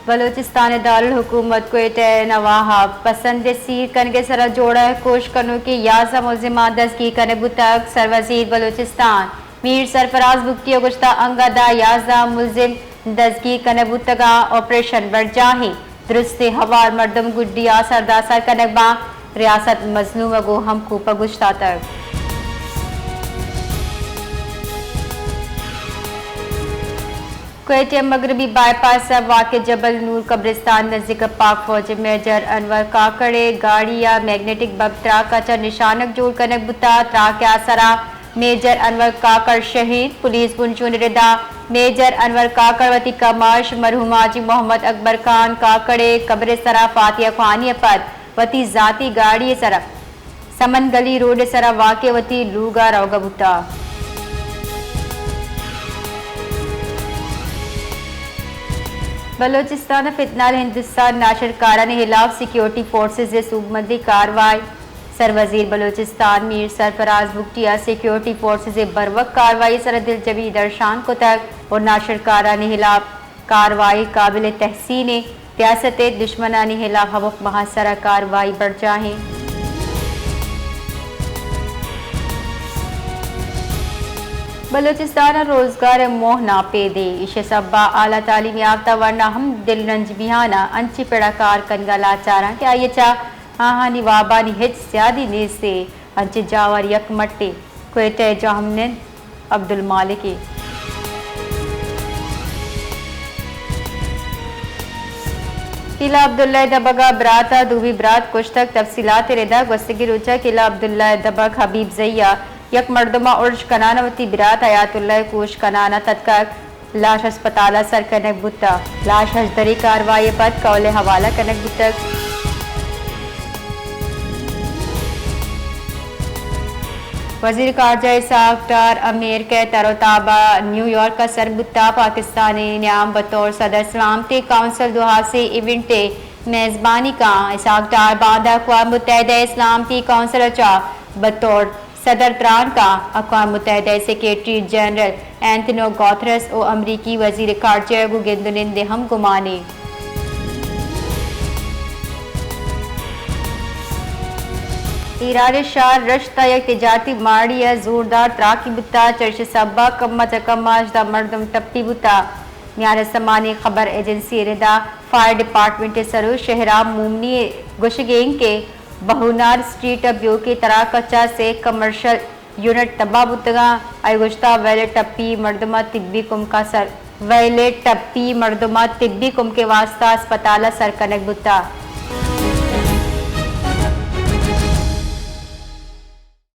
بلوچستان ءِ دارالحکومت کوئٹہ ءِ نواب پسند ءِ سیر کنگ ءِ سرا جوڑ ءِ کوش کنوکیں یازدہ ملزمان دزگیر کنگ بوتگ۔ سروزیر بلوچستان میر سرفراز بگٹی ءَ گوشتگ، انگت ءَ یازدہ ملزم دزگیر کنگ بوتگ ءُ آپریشن برجاہیں۔ درستیں ہوار مردم گڈی ءَ سرداسر کنگ باں، ریاست مظلوم ءَ گوں ہمکوپگ اوشتاتگ۔ کوئٹہ مغربی بائی پاس ءَ واقع جبل نور قبرستان نزیک ءَ پاک فوج ءِ میجر انور کاکڑ ءِ گاڑی ءَ میگنیٹک بمب تراک ءَ چہ نشانگ جوڑ کنگ بوتگ۔ تراک ءِ آسر ءَ میجر انور کاکڑ شہید۔ پولیس بنشون ءِ ردا میجر انور کاکڑ وتی کماش مرحوم حاجی محمد اکبر خان کاکڑ ءِ قبر ءِ سرا فاتحہ خوانی ءَ پد وتی ذاتی گاڑی ءِ سرا سمن گلی روڈ ءِ سرا واقع وتی لوگ ءَ روگ ءَ بوتگ۔ بلوچستان ءَ فتنہ الہندوستان ناشرکارانی ہلاف سیکیورٹی فورسز ءِ سوبمندیں کاروائی۔ سروزیر بلوچستان میر سرفراز بگٹی ءَ سیکیورٹی فورسز ءِ بروک کاروائی ءِ سرا دلجمی درشان کتگ ءُ ناشرکارانی ہلاف کاروائی قابل تحسین ایں، ریاست ءِ دشمنانی ہلاف ہمک ماہ ءِ سرا کاروائی برجاہ ایں۔ بلوچستان ءَ روزگار ءِ موہ ناپید ایں، ایشی ءِ سبب ءَ اعلی تعلیم یافتہ ورنا ہم دلرنج بیان ءُ انچیں پڑ ءَ کار کنگ ءَ لاچار اَنت کہ آئی ءَ چہ آہانی وابانی ہچ سیادی نیست ایں۔ انچیں جاور یک مٹے کوئٹہ ءِ جاہمنند عبدالمالک ایں۔ قلعہ عبداللہ ءِ دمگ ءَ برات ءَ دومی برات کشتگ۔ تفصیلات ءِ ردا گوستگیں روچ ءَ قلعہ عبداللہ ءِ دمگ حبیب زئی ءَ یک مردم ءَ ارش کنان ءَ وتی برات حیات اللہ ءِ کوش کنان ءَ تتکگ۔ لاش ہسپتال ءَ سر کنگ بوتگ۔ لاش ہژدری کاروائی ءَ پد کہول ءِ حوالہ کنگ بوتگ۔ وزیر خارجہ اسحاق ڈار امریکہ ءِ تر ءُ تاب ءَ نیویارک ءَ سر بوتگ۔ پاکستان ءِ نیام بطور صدر سلامتی کونسل ءِ دوازدھمی ایونٹ ءِ میزبانی کنت۔ اسحاق ڈار باندا اقوام متحدہ ءِ سلامتی کونسل ءَ چہ بطور صدر تران کنت۔ اقوام متحدہ ءِ سیکرٹری جنرل انتونیو گوترس ءُ امریکی وزیر خارجہ ءَ گوں گند ءُ نند ءِ ہم گمان ایں۔ ایران ءِ شہر رشت ءَ یک تجارتی ماڑی ءَ زوردار تراکے بوتگ، چریشی ءِ سبب ءَ کم ءَ چہ کم ءَ ہژدہ مردم ٹپی بوتگ۔ میان استمانی خبر ایجنسی ءِ ردا فائر ڈیپارٹمنٹ ءِ سروک شہرام مومنی ءِ گوشگ ایں کہ بہونار اسٹریٹ ءَ بیوکیں تراک ءَ چہ سے کمرشل یونٹ تباہ بوتگ اَنت۔ آئی ءَ گوشتگ، ویل ءِ ٹپی مردم ءَ طبی کمک ءَ سر، ویل ءِ ٹپی مردم ءَ طبی کمک ءِ واستہ ہسپتال ءَ سر کنگ بوتگ۔